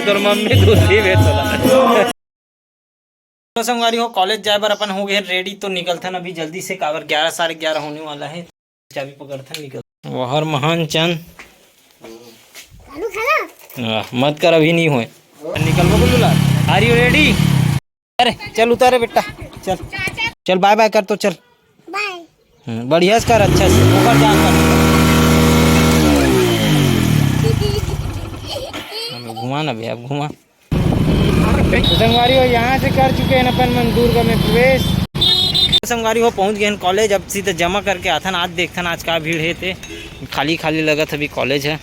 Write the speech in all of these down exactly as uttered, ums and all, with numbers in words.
तोर मम्मी दूध पीबे तोला। तो संगवारी हो, कॉलेज जाए बर अपन हो गए रेडी, तो निकलथन अभी जल्दी से, काबर ग्यारह, साढ़े ग्यारह होने वाला है। चाबी पकड़थन, निकल। वहर महान चंद। आलू खाना? आह, मत कर, अभी नहीं होए। निकलबो गुल्लू लाल। Are you ready? अरे चल उतारे बेटा, चल, चल बाय बाय कर तो चल। बाय। हम्म, बढ़िया से कर, अच्छा से ऊपर जा कर। अब घुमा ना भैया, अब घुमा। तो संगवारी हो, यहाँ से कर चुके हैं अपन मन दुर्ग में प्रवेश। संगवारी हो, पहुँच गए हैं कॉलेज। अब सीधे जमा करके आथन, आज देखथन आज का भीड़ है ते, खाली खाली लगत अभी कॉलेज है।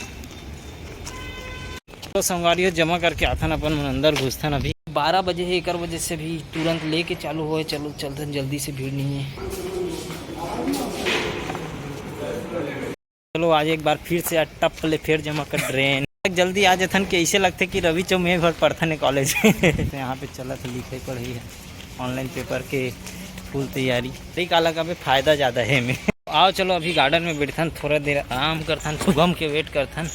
तो संगवारी हो, जमा करके आथन अपन मन अंदर घुसथन। अभी बारह बजे है, एकर वजह से भी तुरंत लेके चालू होए। चलो चलथन जल्दी से, भीड़ नहीं है। चलो आज एक बार फिर से टप ले फिर जमा कर ड्रेन। जल्दी आ जथन कि ऐसे लगथे कि रवि चौ में भर पढ़थन कॉलेज। तो यहाँ पे चलत लिखे पढ़ी है, ऑनलाइन पेपर के फुल तैयारी। तई काला का फायदा ज़्यादा है में। आओ चलो अभी गार्डन में बैठथन, थोड़ा देर आराम करथन, शुभम के वेट करथन।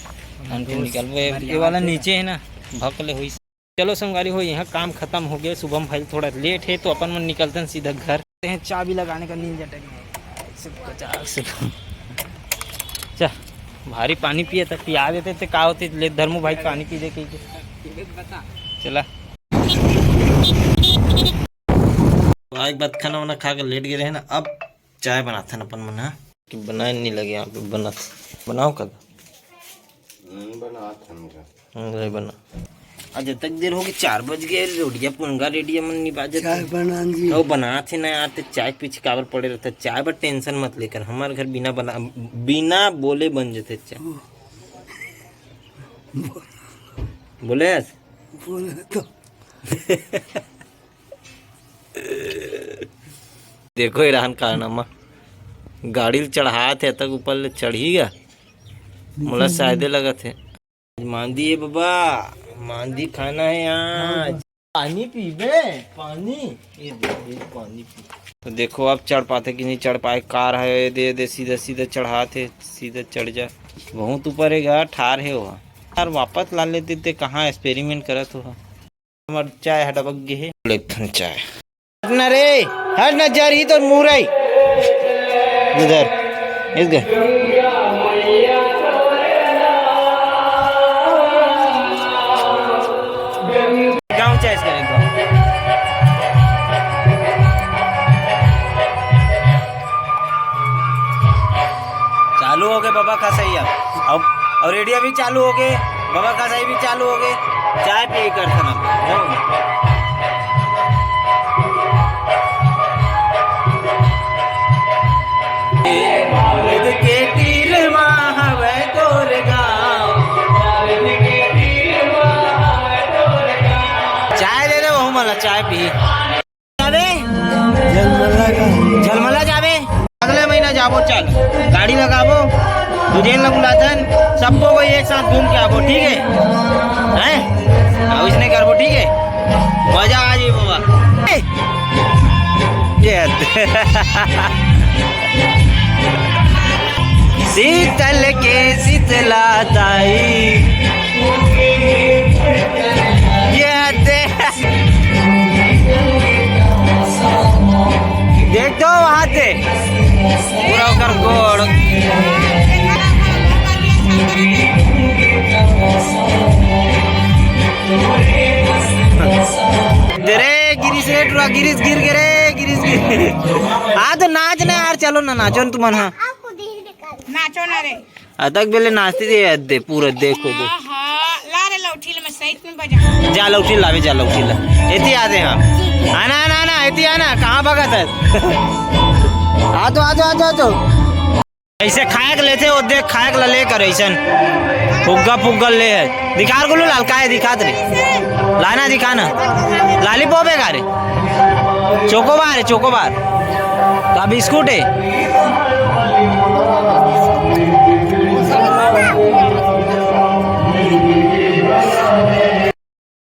हम फिर निकलबो। ये, ये वाला नीचे है ना, भक ले हुई। चलो संगवारी हो, यहाँ काम खत्म हो गया। शुभम भाई थोड़ा लेट है, तो अपन मन निकलथन सीधा घर। ते हैं चाबी लगाने का नींद जटक गया। से पचास से कम। चा, भारी पानी पिए तक पिया देते थे, का होते ले धर्मू भाई पानी पी दे के। चला। भाई बात खाना वाना खा के लेट गए रहे ना, अब चाय बनाथन अपन मन ह। कि बनाए नहीं लगे यहाँ पे बनत। बनाओ कद? नहीं बनात हमका। हम्म, नहीं बना। आज तक देर हो गई, चार बज गए, रोटिया पुनगा रेडिया मन नहीं बाजत चाय है। बना जी। वो बनात है ना यार, ते चाय के पीछे काबर पड़े रहता है? चाय पर टेंशन मत लेकर, हमारे घर बिना बना, बिना बोले बन जाते चाय। बोले? बोले तो। देखो ईरान कारनामा, गाड़ी ल चढ़ात हे तक ऊपर ले चढ़ी गा। मोला शायदे लगत हे। आज मांदी हे बाबा, मांदी खाना हे आज। पानी पीबे, पानी। ये दे, ये पानी पी। तो देखो अब चढ़ पाथे कि नहीं चढ़ पाए। कार हे, दे दे, सीधा सीधा चढ़ात हे, सीधा चढ़ जा। बहुत ऊपर हे गा, ठार हे वो। यार वापस ला लेते ते, कहाँ experiment करत हो? हमर चाय ह डबक गे हे। एक ठन चाय। हट ना रे, हट ना, जर ही तो मुरई। इधर, इधर। गाँव चाय इसका एकदम। चालू हो गए बाबा का सही अब। अब और रेडिया भी चालू हो गए, बाबा का सही भी चालू हो गए। चाय पिए कर सनम। के तीर मा हवे तोर गाँव। चाय दे दे, वहू मला चाय पी। जाबे? झलमला का। झलमला जाबे? अगले महीना जाबो, चल। गाड़ी लगाबो, तुझे लगुलाथन, सबको कोई एक साथ घूम के आबो, ठीक है? हैं? हाँ, उसने करबो, ठीक है? मजा आ जाए बाबा। ए! ये शीतल के शीतला ताई। ये दे। देख दो वहां से पूरा ओकर गोड़। दे रे गिरीश रे, टुरा गिरीश गिर गे रे, गिरीश गिर। आ तो नाच ना यार, चलो ना नाचो ना तुमन। हाँ नाचो ना रे। अतक बेले नाचती दे, दे पूरा देखो दे। हाँ, हाँ, ला रे लौठी ले, मैं सहित में बजा। जा लौठी लावे, जा लौठी ला। एती आते हैं हम। आना, आना, आना, एती आना, कहाँ भगत है? आ तो, आ तो, आ तो, आ तो। ऐसे खाए के लेते हो, देख खाए के ला लेकर ऐसन। फुग्गा, फुग्गा ले है। दिखा गुल्लू लाल, का है दिखात रे? लाना दिखाना। लॉलीपॉप है का रे? चोकोबार है, चोकोबार। का बिस्कुट है?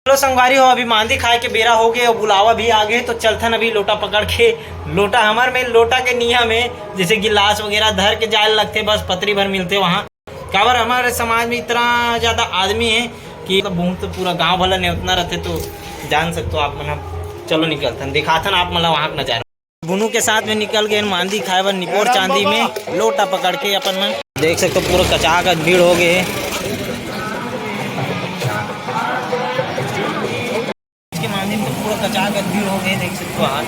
चलो संगवारी हो, अभी मांदी खाए के बेरा हो गए और बुलावा भी आ गए, तो चलथन अभी लोटा पकड़ के। लोटा हमार में, लोटा के निया में जैसे गिलास वगैरह धर के जाए लगते, बस पतरी भर मिलते वहाँ। काबर हमारे समाज में इतना ज्यादा आदमी है ये तो बहुत पूरा गांव वाला नेवतना रहते तो जान सकते हो आप मन। चलो निकलथन, दिखाथन आप मन ला वहाँ के नजारा। बुनू के साथ में निकल गए मांदी खाए बर निपोर चांदी में लोटा पकड़ के अपन मन। देख सकते हो पूरा कचाक भीड़ हो गए हे। इसके मांदी में तो पूरा कचाक भीड़ हो गए, देख सकते हो आप।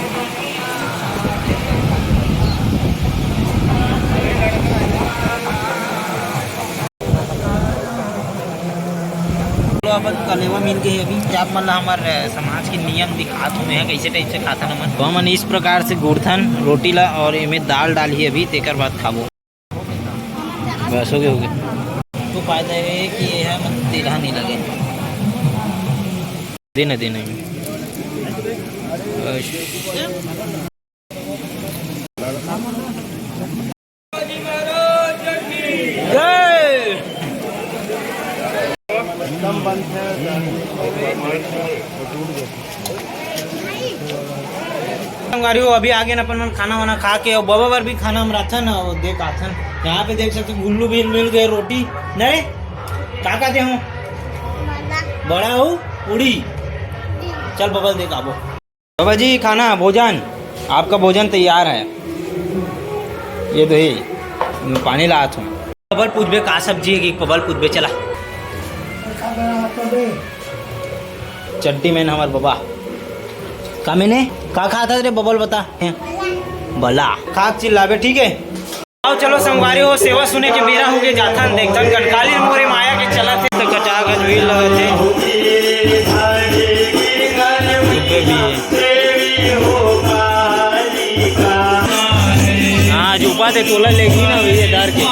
चलो, अपन कलेवा मिल गए अभी। आप मन ला हमर, अ, समाज के नियम दिखात हूँ मैं, कैसे टाइप से खाथन हमन। तो हमन इस प्रकार से गुड़थन रोटी ला और एमे दाल डालही अभी, तेकर बाद खाबो। बस हो गए, हो गए। तो फायदा ये है कि ये है, मतलब, तेलहा नहीं लगे। देना, देना। बस। संगवारी हो, अभी आगे न अपन मन खाना वाना खा के, और बाबा बर भी खाना हम राथन और दे आथन। यहाँ पे देख सकते हो, गुल्लू भी मिल गए रोटी। नहीं, का का दे हूँ? बड़ा हो पूड़ी। चल बबल दे आबो। बाबा जी, खाना, भोजन, आपका भोजन तैयार है। ये दो ही, मैं पानी लात हूँ। पबल पूछबे का सब्जी है कि पबल पूछबे, चला। चड्डी में हमार बाबा। का मैंने का खात हस रे बबल, बता। हैं? बला। खाक चिल्लाबे, ठीक है। आओ चलो संगवारी हो, सेवा सुने के बेरा हो गए, जाथन देखथन कंकाली मोरे माया के चलत हे, तो कचाक भीड़ लगत हे। हाँ, आज उपा ते तोला लेगी ना भैया डर के।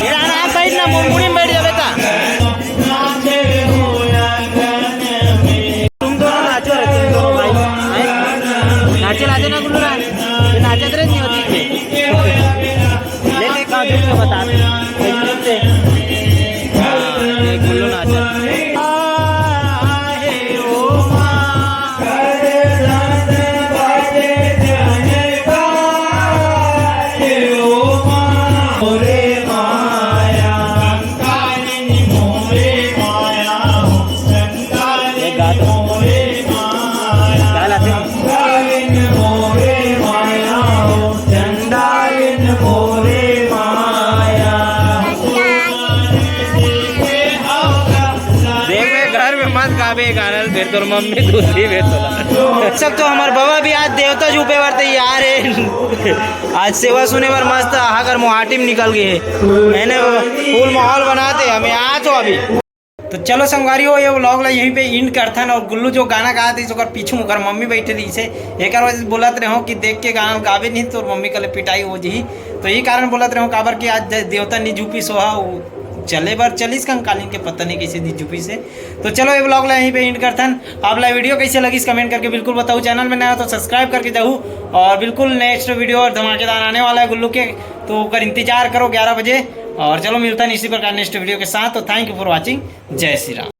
मेरा ना बैठ ना, मुड़मुड़ी में बैठ जावे ता। तुम दोनों नाचो रे, तुम दोनों भाई, हैं? नाचे लाते ना गुल्लू राज, ये नाचत रहे नहीं होती थे। ले ले, कहाँ झूठ के बता रहे? हाँ, ये गुल्लू नाचत। ये गा दो। गा लाते हैं। देख बे, घर में मत गाबे गाना, फिर तोर मम्मी दूसरी बे तोला। सब तो हमार बाबा भी आज देवता जूपे बर तैयार है। आज सेवा सुने बर मस्त हागर मोहाटी में निकल गए है। मैंने फुल माहौल बनाते, हमें आ तो अभी। तो चलो संगवारी हो, ये vlog ला यहीं पे end करथन। और गुल्लू जो गाना गात रहिस, ओकर पीछू ओकर मम्मी बैठे रहिस हे। एकर वजह से बोलत रहे हो कि देख के गाना गाबे नहीं, तोर मम्मी कले पिटाई हो जही। तो यही कारण बोलत रहे हो, काबर कि आज दे-, देवता नहीं जूपिस हो, वो चले बर चलिस कंकालीन के, पता नहीं कैसे नहीं जूपिस हे। तो चलो, ये vlog ला यहीं पे end करथन। आप ला video कैसे लगिस, comment करके बिल्कुल बताओ। Channel में नया हो तो subscribe करके जाहू, और बिल्कुल next video और धमाकेदार आने वाला है गुल्लू के, तो ओकर इंतजार करो ग्यारह बजे। और चलो, मिलता है इसी प्रकार next video के साथ। तो thank you for watching। जय श्री राम।